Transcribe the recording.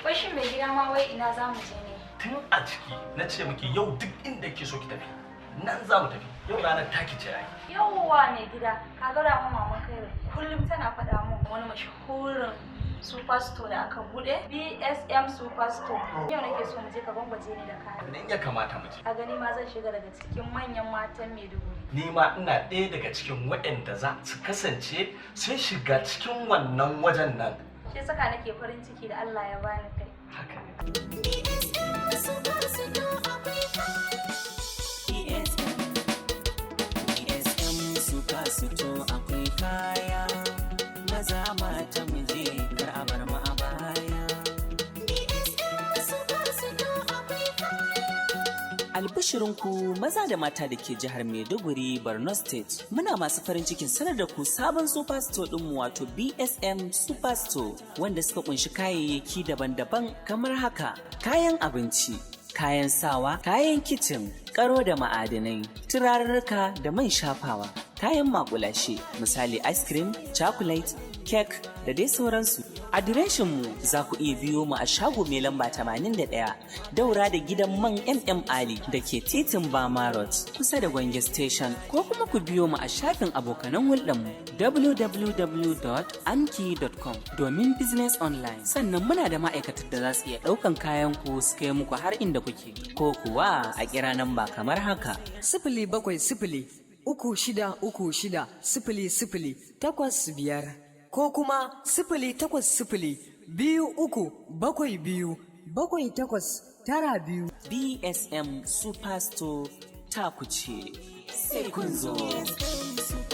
Wai shin, mai gida ma, wai ina za mu je ne? Tun a ciki na ce miki yau duk inda ke so ki tafi, nan za mu tafi. Yau ranar taki ce ai. Yawwa, mai gida, ka ga rama maman Kairu kullum tana faɗa min wani mashahurin superstore da aka bude, BSM Superstore. Yau nake so mu je ka gwangwaje ni da kaya. Nan ya kamata mu je. A gani ma zan shiga daga cikin manyan matan Maiduguri. Ni ma ina ɗaya daga cikin waɗanda za su kasance sun shiga cikin wannan wajen nan. Shi saka nake farin ciki da Allah ya bani kai. Haka ne. BSM Superstore akwai kaya. BSM, BSM Superstore akwai kaya. Maza, mata, mu je, kar a bar mu a baya. BSM Superstore akwai kaya. Albishirinku, maza da mata da ke jihar Maiduguri, Borno State. Muna masu farin cikin sanar da ku sabon Superstore ɗinmu, wato BSM Superstore, wanda suka kunshi kayayyaki daban-daban kamar haka: kayan abinci, kayan sawa, kayan kicin, karo da ma'adinai, turarurruka da man shafawa, kayan makulashe, misali ice cream, chocolate, cake da dai sauransu. Adireshinmu, za ku iya biyo mu a shago mai lamba 81 daura da gidan man MM Ali da ke titin Bama Road kusa da Gwange Station, ko kuma ku biyo mu a shafin abokanan hulɗarmu www.amki.com domin business online. Sannan muna da ma'aikatan da za su iya ɗaukan kayan ku su kai muku har inda kuke, ko kuwa a kira namba kamar haka: 07036360085, ko kuma 08023727892. BSM Superstore, ta ku ce, sai kun zo. BSM.